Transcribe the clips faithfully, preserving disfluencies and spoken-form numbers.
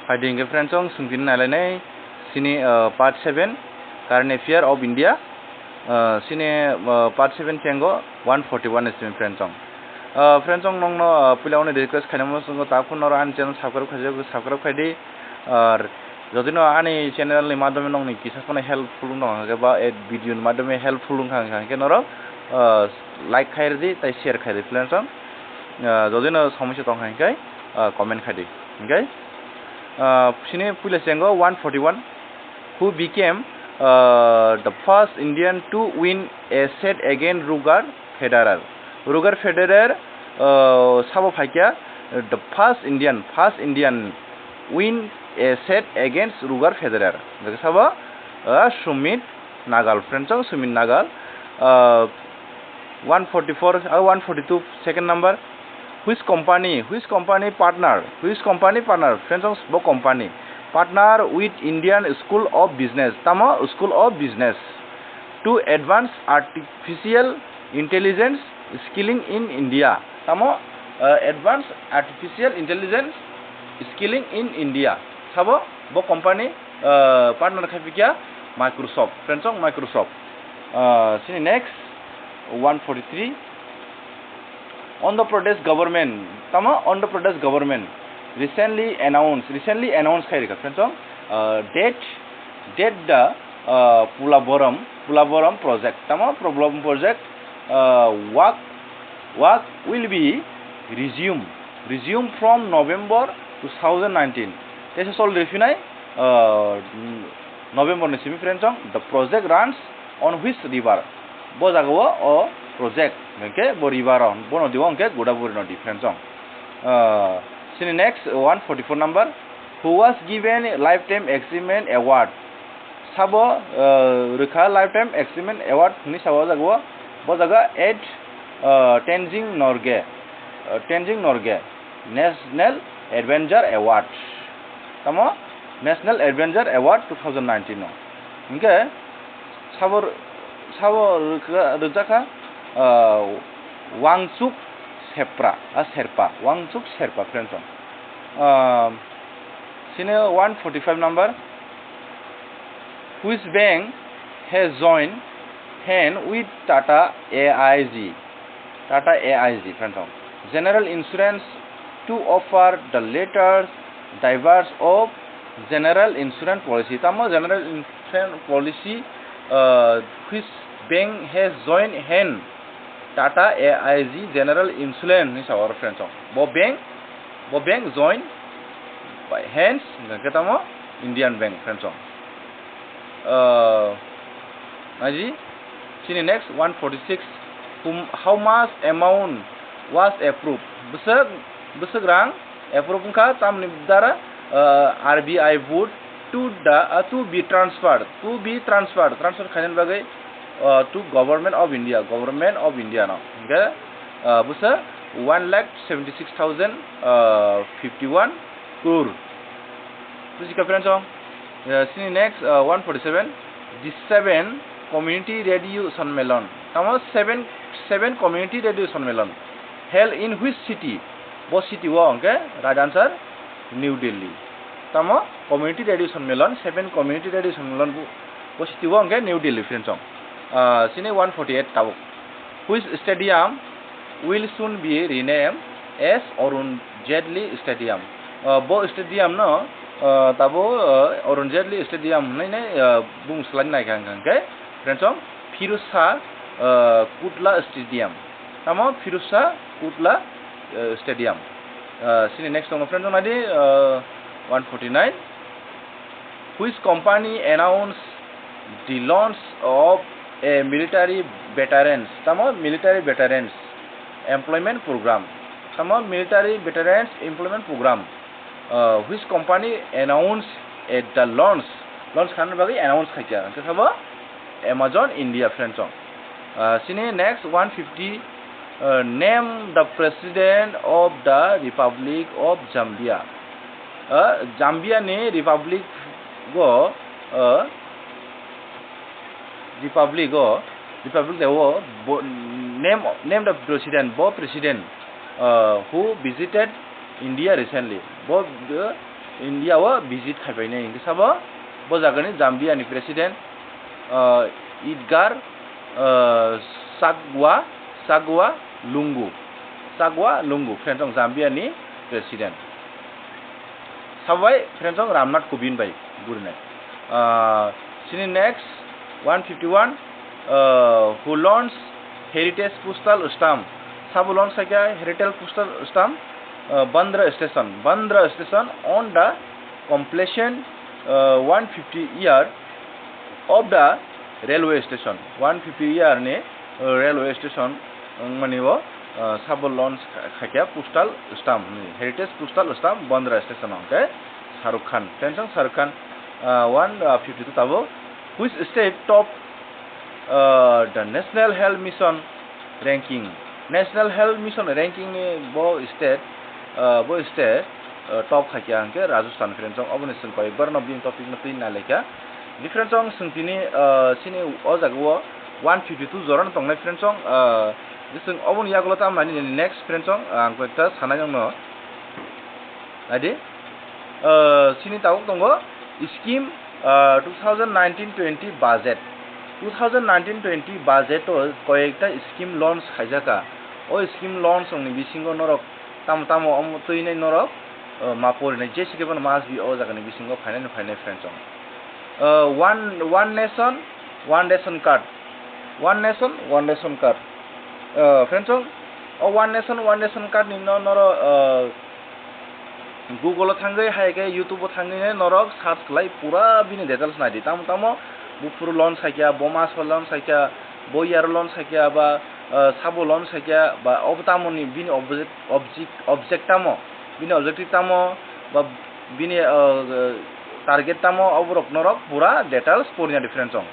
Phaidi hwnkhe friends, chwng swngchini nailainai sini, uh, part seven, Current Affair of India, uh, sini, uh, part seven chengo one forty-one ni simi friends. Uh, friends, chwng nongno, uh, puila oni request khainai mo chwngno ta phone noro ani channel subscribe khaijak, subscribe khaidi. Ar jodi no ani channel ni madhyome nongni kisa phano helpful wng tong kha ba, eh, video ni madhyome helpful wng kha hwnkha hwnkhe norok, uh, like khai rwdi tei share khai rwdi friends. Uh, jodi no somosya tong kha hwnkhe, uh, comment khaidi. Okay? Uh, sini puila chengo one forty-one, who became, uh, the first Indian to win a set against Roger Federer. Roger Federer, uh, sabo phaikya, uh, the first Indian, first Indian win a set against Roger Federer. Hwnkhe sabo, uh, Sumit Nagal, friends, Sumit Nagal. Uh, one forty-four, uh, one forty-two, second number. Which company, which company partner, which company partner, friends, bo company partner with Indian School of Business, tamo School of Business, to advance artificial intelligence skilling in India, tamo, uh, advance artificial intelligence skilling in India, sabo bo company, uh, partner khai phikya Microsoft, friends, Microsoft. Uh, sini next one forty-three. Andhra Pradesh government, tamo Andhra Pradesh government recently announced, recently announced khai rikha friends, uh, that, that the, uh, Polavaram, Polavaram project, tamo Polavaram project, uh, work, work will be resume, resume from November two thousand nineteen. Tesa sol rifinai, uh, November ni simi friends, the project runs on which river? Bo jaga o, o project hwnkhe bo river o, bo nodi o hwnkhe Godavari nodi, friends. Ah, sini next one forty-four number, who was given Lifetime Achievement Award? Sabo, ah, rwkha Lifetime Achievement Award hwnwi sabo o jaga o, bo jaga at, ah, Tenzing Norgay, ah, Tenzing Norgay National Adventure Award. Tamo National Adventure Award two thousand nineteen o. Hwnkhe sabo, sabo rwkha, rwjakha, ah, Wangchuk Sepra, ah, Serpa, Wangchuk Serpa, friends. Ah, sini one forty-five number. Which bank has joined hand with Tata A I G? Tata A I G, friends. General Insurance to offer the latest drivers of general insurance policy. Tamo general insurance policy, uh, which bank has joined hand Tata A I G General Insurance ni sabo, friends. Bo bank, bo bank join by hands, hwnkhe tamo Indian Bank, friends. Uh, naji, sini next one forty-six, whom, how much amount was approved? Bwswk, bwswk rang approve wngkha, tamni dara, uh, R B I board to the, uh, to be transferred, to be transferred, transfer khainani bagwi, uh, to Government of India, Government of India no. Hwnkhe, uh, bwswk one lakh seventy-six thousand, uh, fifty-one crore. Bujikha, friends, o? Uh, sini next, uh, one forty-seven, the seven community radio Sanmelan. Tamo seven, seven community radio Sanmelan held in which city? Bo city o hwnkhe right answer New Delhi. Tamo community radio Sanmelan, seven community radio Sanmelan bo, bo city o hwnkhe New Delhi, friends, o. Ah, sini one forty-eight tabuk. Which stadium will soon be renamed as Arun Jaitley Stadium? Ah, bo stadium no, ah, tabo, ah, Arun Jaitley Stadium hwnwi nai, ah, bung swlai naikha hwnkhe, friends, o, Firoz Shah, ah, Kotla Stadium. Tamo Firoz Shah Kotla, ah, Stadium. Ah, sini next tongo, friends, o, naidi, ah, one forty-nine. Which company announced the launch of a military veterans, tamo military veterans employment program, tamo military veterans employment program, uh, which company announced at the launch, launch khaina bagwi announce khaikha, hwnkhe sabo Amazon India, friends, o. Uh, sini next one fifty, uh, name the president of the Republic of Zambia. Uh, Zambia ni Republic go, uh, Republic go, Republic de o bo, name, name the president, bo president, uh, who visited India recently. Bo, uh, India o visit khaipainai hinkhe sabo bo jagani Zambia ni president, ah, Edgar, ah, Chagwa, Chagwa Lungu, Chagwa Lungu, friends, Zambia ni president. Sabai, friends, Ramnath Kovind bai gurinai. Ah, sini next one fifty-one, ah, who launched heritage postal stamp? Sabo launch khaikha heritage postal stamp, ah, Bandra station, Bandra station on the completion, ah, one fifty year of the railway station, one fifty year ni, uh, railway station wngmani o, uh, sabo launch kha-, khaikha postal stamp, heritage postal stamp Bandra station hwnkhe Shahrukh Khan, friends, Shahrukh Khan, uh, one fifty-two tabuk. Which state top, uh, the National Health Mission ranking? National Health Mission ranking ni bo state, uh, bo state, uh, top khaikha hwnkhe Rajasthan, friends, oboni chwng koi borno bini topic no twi nalaikha. Difference ang chwng tini, ah, chini o jaga o one fifty-two jora no tongnai, friends, ang, ah, chwng oboni yagulo tamo nai nini next, friends, ang, ah, ang koi ekta sanai nangno. Naidi, ah, chini tabuk tongo scheme, ah, two thousand nineteen twenty budget. Two thousand nineteen twenty budget o koi ekta scheme launch khaijaka. O scheme launch ongni bisingo norok tamo tamo omo twi nai norok, ah, ma porinai jesi kebo no must be o jaga ni bisingo phainai no phainai, friends, ang. Uh, one, one nation, one ration card. One nation, one ration card. Uh, friends, o one nation, one ration card ni no, noro, uh, Google o thangwi, hai khe YouTube o thangwi ne norok search khlai, pura bini details nai di. Tamo tamo buphuru launch khaikha, boma so launch khaikha, bo year launch khaikha, ba, uh, sabo launch khaikha, ba obo tamo ni bini object, object, object tamo, bini objective tamo, ba bini, uh, target tamo, oborok norok pura details porina di, friends, ang.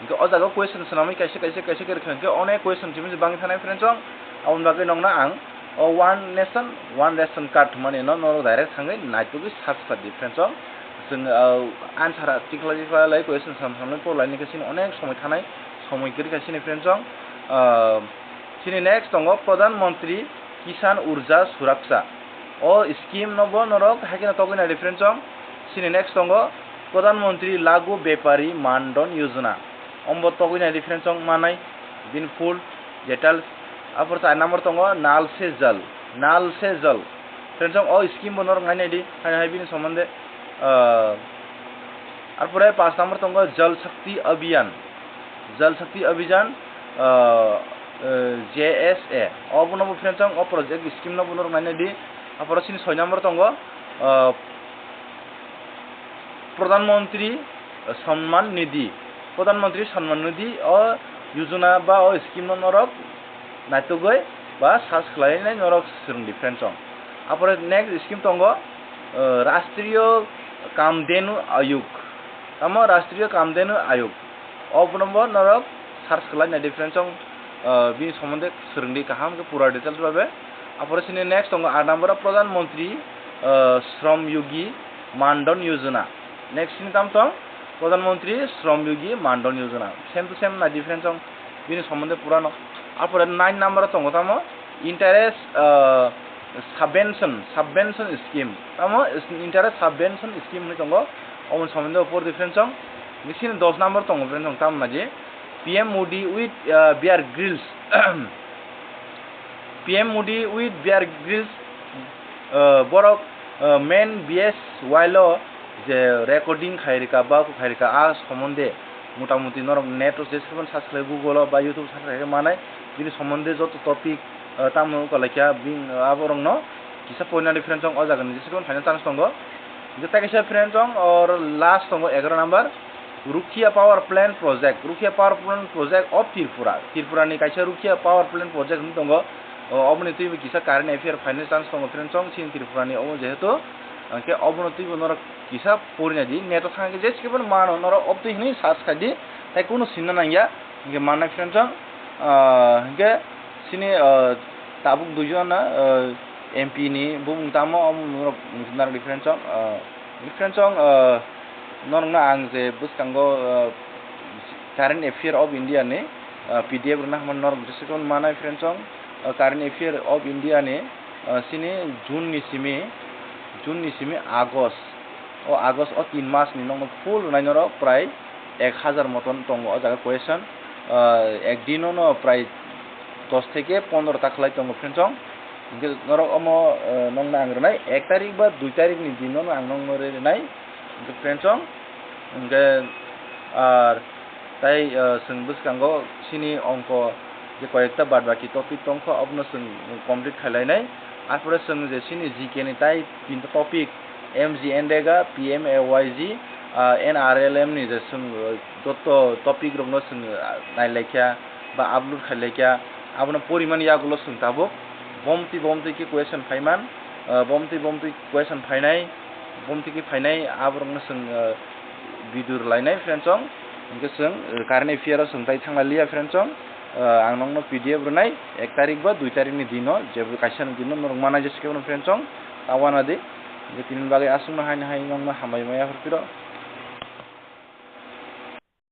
Hingke o jaga o question swnamwi kaisa, kaisa, kaisa khe rwkha hingke onek question simi bangwi thanai, friends, ang. Aboni bagwi nokna ang o one nation, one ration card hwnmani no norok direct thangwi naitugwi search khlai di, friends, ang. Chwng, uh, answer tikhlai tikhlai lai question sam samlai porlai hingke chini onek somoi thanai, somoi kwrwi kha chini, friends, ang. Uh, chini next tongo Pradhan Mantri Kisan Urja Suraksha. O scheme no bo norok haikhe no togwi nai di, friends, ang. Chini next tongo Pradhan Mantri Laghu Byapari Mandhan Yojana. Ombo togwi nai di, friends, ang, manai bini full details. Apor char number tongo Nal Se Jal, Nal Se Jal. Friends, ang, o scheme bo norok nai nai di, hai hai bini somonde, ah, Arpore pash number tongo Jal Shakti Abhiyan, Jal Shakti Abhiyan, ah, eh, J S A. Obo no bo, friends, ang, o project scheme no bo norok nai nai di. Apore chini soi number tongo, ah, Pradhan Mantri Samman Nidhi, Pradhan Mantri Samman Nidhi o yojana ba o scheme no norok naitugwi ba search khlainai norok swrwng di, friends, ang. Apore next scheme tongo, eh, Rashtriya Kamdhenu Ayog. Tamo Rashtriya Kamdhenu Ayog. Obo no bo norok search khlai nai di, friends, ang, ah, bini somonde swrwng di kaham khe pura details babe. Apore chini next tongo aat number o Pradhan Mantri, ah, Shram Yogi Mandhan Yojana. Next chini tam tong Pradhan Mantri Shram Yogi Mandhan Yojana. Same to same nai di, friends, ang, bini somonde pura no. Apore nine number o tongo tamo interest, ah, subvention, subvention scheme. Tamo is-, interest subvention scheme hinwi tongo. Omo somonde por di, friends, ang. Bini chini dos number tongo, friends, ang, tamo nai di. P M Modi with, uh, Bear Grylls. P M Modi with Bear Grylls, uh, borok, uh, main B S while o je recording khai rika ba khai rika a somonde motamuti norok net o je search khlai Google o ba YouTube search khlai manai bini somonde joto topic, uh, tamo wngkha laikha bini, uh, aborokno kisa poina di, friends, ang, o jaga ni jesephano final chance tongo. Hingke tei kaisa, friends, ang, or last tongo egaroh number. Rukia Power Plant Project, Rukia Power Plant Project of Tripura. Tripura ni kaisa Rukia Power Plant Project hinwi tongo. O, oboni twibo kisa current affair final chance tongo, friends, ang, chini Tripura ni omo jehetu. Hingke obono twibo norok kisa porina di, net o thangkhe jesikhe bono mano, norok obtwi hinwi search khai di, tei kunu sinna nangya, hingke mannai, friends, ang. Ah, hingke chini, ah, tabuk duijon na, ah, M P ni bumung tamo, omo norok narwk di, friends, ang. Ah, Friends, ang, ah, norokno ang je bwskango, ah, Current Affair of India ni, ah, P D F rwna hwnmano norok jesikhe manai, friends, ang, ah, Current Affair of India ni, ah, chini June ni simi, June ni simi August, o August o tin mas ni nokno full rwnai norok prai ek hazar moton tongo o jaga question. Ah, ek dino no prai dos theke pondro ta khlai tongo friends song. Hingke norok omo, eh, nokno ang rwnai ek tarik ba dui tarik ni dino no ang nokno rwnai. Hingke friends song, hingke ar tai, eh, chwng bwskango chini ongko je koyekta bad baki topic tongkha, obono chwng complete khlai lainai. Arpore chwng je chini G K ni tai tinta topic, M G N rega, P M A Y G, ah, N R L M ni je chwng, eh, joto topic rokno chwng, ah, nailaikha ba upload khailaikha, abono porimani yagulo chwng tabuk bomtwi bomtwi khe question phaiman, ah, bomtwi bomtwi question phainai, bomtwi khe phainai, aborokno chwng, ah, video rwlainai friends song. Hingke chwng, ah, current affair o chwng tai thanglailiya friends song. Ah, ang nokno P D F rwnai ek tarik ba dui tarik ni dino, jebo kaisa ni dino norok manai jesa khe friends song, ta uanadi. Hingke tini bagwi aswkno haino hai nokno hambai maya phuru phiro.